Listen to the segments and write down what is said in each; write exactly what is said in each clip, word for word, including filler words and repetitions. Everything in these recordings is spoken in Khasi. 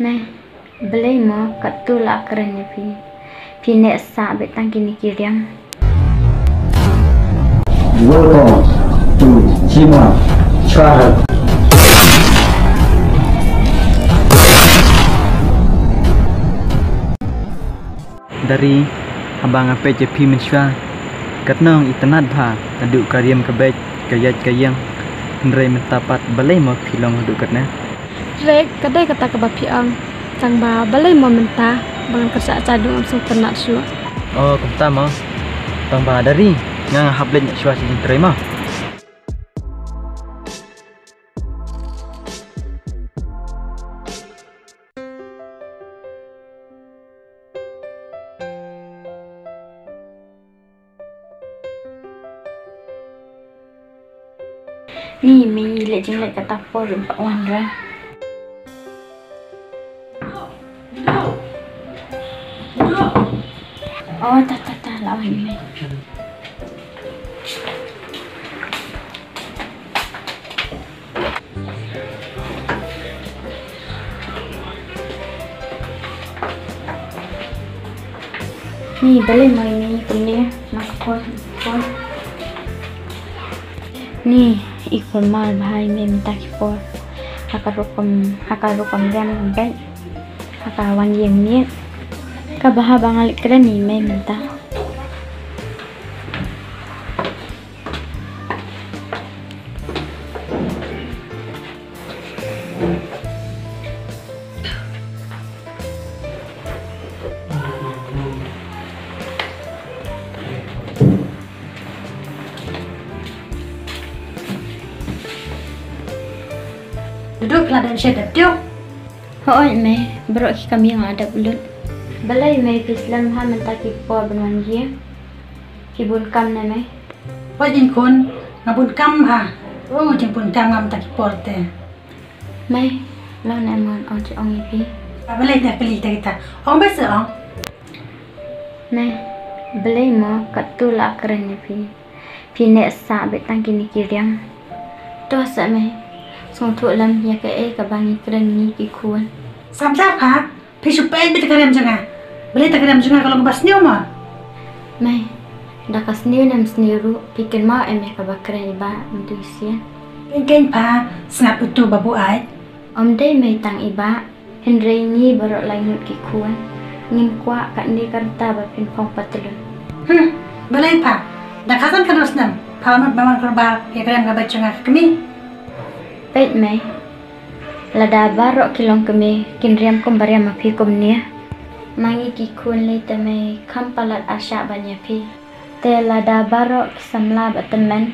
Neh, balei mo katto la kren ïa phi. Phi neh sah beit tang kine ki riam. Welcome to Chima Chahar. Dari, haba nga peit ïa phi mynshuwa, katno nga itynnad bha, naduh ka riam ka beit, ka ïaid ka ïeng, hynrei mynta pat balei mo phi long haduh katne? Rek, ka dei kata kaba phi ong, tang ba balei mo mynta ba ngan kyrshan sha duh, ngam sngewtynnad shuh. Oh, kumta mo. Tang ba Dari, nga nga hap leit shuwa sha jingtrei mo. Ni, me leit jingleit kata por ruh ym pat wan re. Oh, ta, ta, ta, la wan i mei. Ni, balei mo i mei kumne, ma ka por, por. Ni, i kulmar bha i mei mynta ki por. Ha ka rukom, ha ka rukom riam beit. Ha ka wan ïeng miet. Kaba haba nga leit kren i mei mynta. Duh, phi la dang shet dep diu? Hooid mei, baroh ki kam ïing la dep lut. Balei mei phi slem ha mynta ki por ban wan ïing? Phi bun kam ne mei? Poi jingkun, nga bun kam ha. Oh, jingbun kam ngam ta ki por te. Mei, long ne mon ong chi ong i phi. Ba balei na kali ta kita. Ong ba se ong. Mei, balei mo katto la kren ïa phi. Phi neh sah beit tang kine ki riam. To sa mei. Sngewthuh lem ïa kaei kaba ngi kren ngi ki khun. Sam sa pha. Phi shu peit beit ka riam jong nga. Balei ta ka riam jong nga ka long kaba sniew mo? Mei, da ka sniew ne ym sniew ruh, phi kynmaw em ïa kaba kren i bah mynta shisien? Keiñ keiñ pha, sngap utu ba buaid. Ym dei mei tang i bah, hynrei ngi baroh lai ngut ki khun. Ngim kwah katne ka rta ba phin phong patlun. Hmm, balei pha? Da ka san ka dos snem, pha mut ba man kyrpad ïa ka riam ka beit jong nga ka kmie. Peit mei. Lada baroh ki longkmie kin riam kumba riam ma phi kumne, ma ngi ki khun lei te mei kham palat arshah ban ïa phi. Te lada baroh ki samla bad tymmen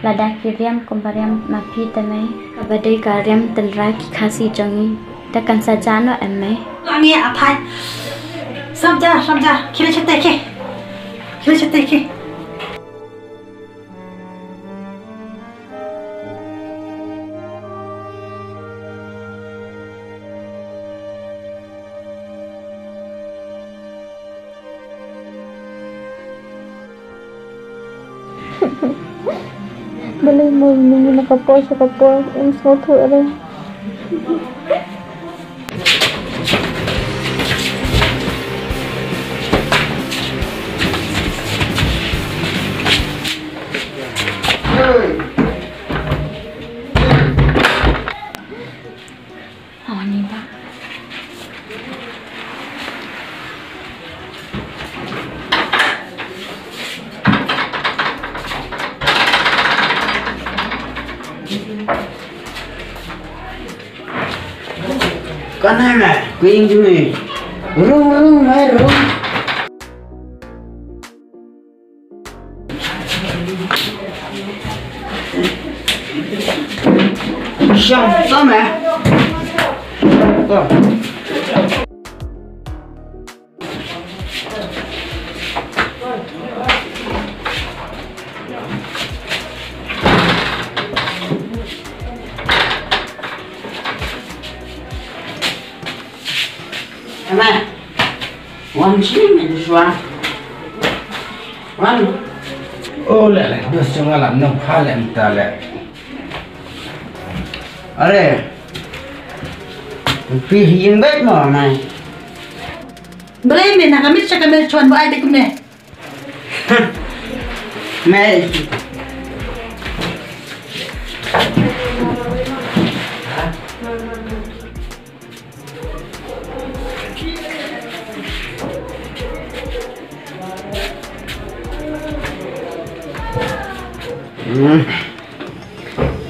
lada ki riam kumba riam ma phi te mei, kaba dei ka riam tynrai ki Khasi jong ngi, te kan sa jah noh em mei? Ngi a thait. Sap ja, sap ja, khie leit shatei khie. Khie leit shatei khie. Balei mo mynta na ka por sha ka por, ym sngewthuh re. Ani ba. Kane me, kuing jumi. Rung, rung, me, rung. Shang, tama. Wan shim ïa Joshua. Wan. Oh, leh, leh, dos jong nga la nang pha leh mynta leh. Are. Phi ïeng beit mo, Mai? Balei me na ka miet sha ka miet shuwa ba ai beit kumne? Mai. Mm.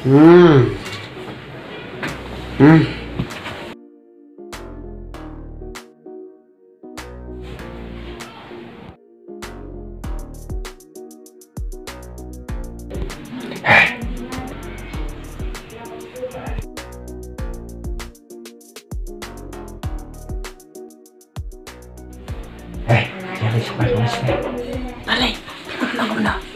Mm. Mm. Hey, jangan cepat, Mas. Alai, kumno, kumno?